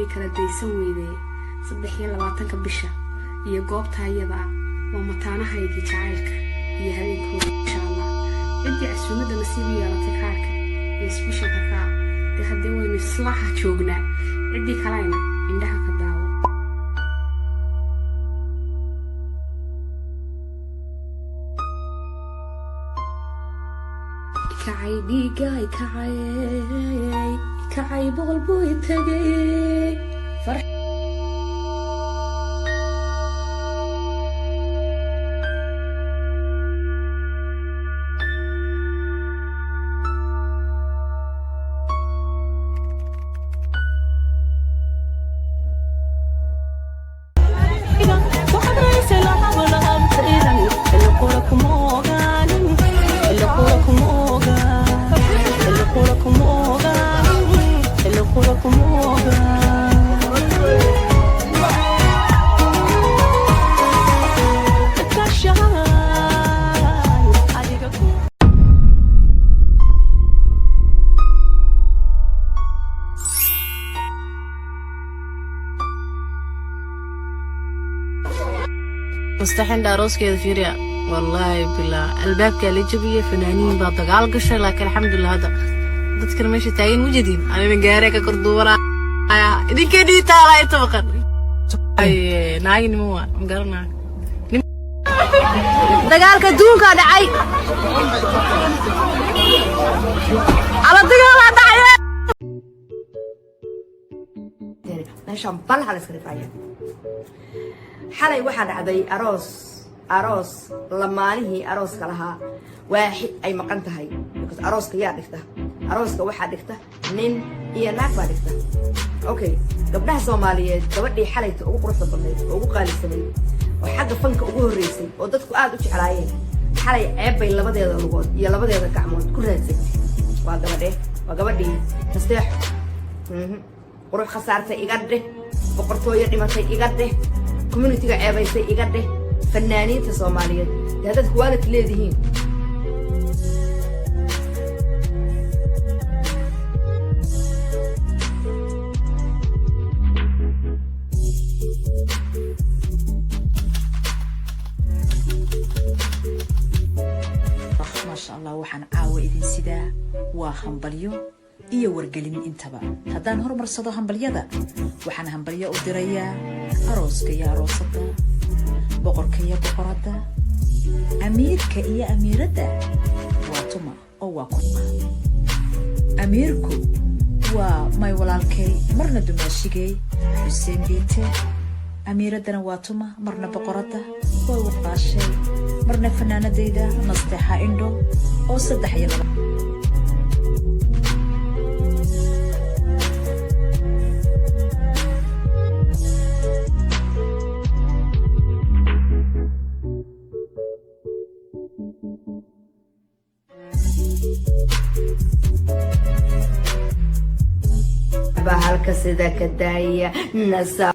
Bay kala daysan weydee 23-ka bisha iyo goobta iyada ah waa mataanahaygii jacaylka iyo habeenkooda, insha Allah. Ciddii casuumadda nasiib u yeelatay, kaarka iyo specialka kaa dee haddee waynu islaha joognaa, ciddii kalena indhaha ka daawo. Kacay dhiiga, kacay, kacay, boqol buu i tagay. Mustaxinda arooskeeda fiiriya. Wallaahi bilaa albaabkaa la jabiyey, fanaaniin baa dagaal gashay, laakiin alxamdulilah hadda dadkana meesha taagan mujadiin. Anina gaaree ka kor duubanaya, idinkee dhiitaala inta maqan naagi nimo waa ma garanaa. Dagaalka adduunkaa dhacay, ala dagaalaa dhacay. Meeshaan balha la iska rifaya. Xalay waxaa dhacday aroos, aroos lamaanihii arooska lahaa waaxid ay maqan tahay, because arooska yaa dhigta? Arooska waxaa dhigta nin iyo naag baa dhigta. Okay, gabdhaha Soomaaliyeed, gabadhii xalayta ugu quruxda badnayd oo ugu qaalisanayd oo xagga fanka ugu horreysay oo dadku aad u jeclaayeen, xalay ceeb bay labadeeda lugood iyo labadeeda gacmood ku raadsatay. Waa gabadhe? Waa gabadhii Nasteexo. Qurux khasaartay iga dheh, boqortooyo dhimatay iga dheh, communityga ceebaysay iga dheh, fanaaniinta Soomaaliyeed dee haddaad quality leedihiin. Maasha Allah, waxaan caawa idin sidaa waa hambalyo iyo wargelin intaba. Haddaan hormarsado hambalyada, waxaan hambalyo u dirayaa arooska iyo aroosadda, boqorka iyo boqoradda, amiirka iyo amiiradda. Waa tuma oo waa kuma amiirku? Waa may walaalkay, marna dumaashigay, Xuseen Biite. Amiiraddana waa tuma, marna boqoradda? Waa waqaashay, marna fanaanadayda, Nasteexa Indho oo 3 iyo 2. Bahalka sida ka daaya nasa.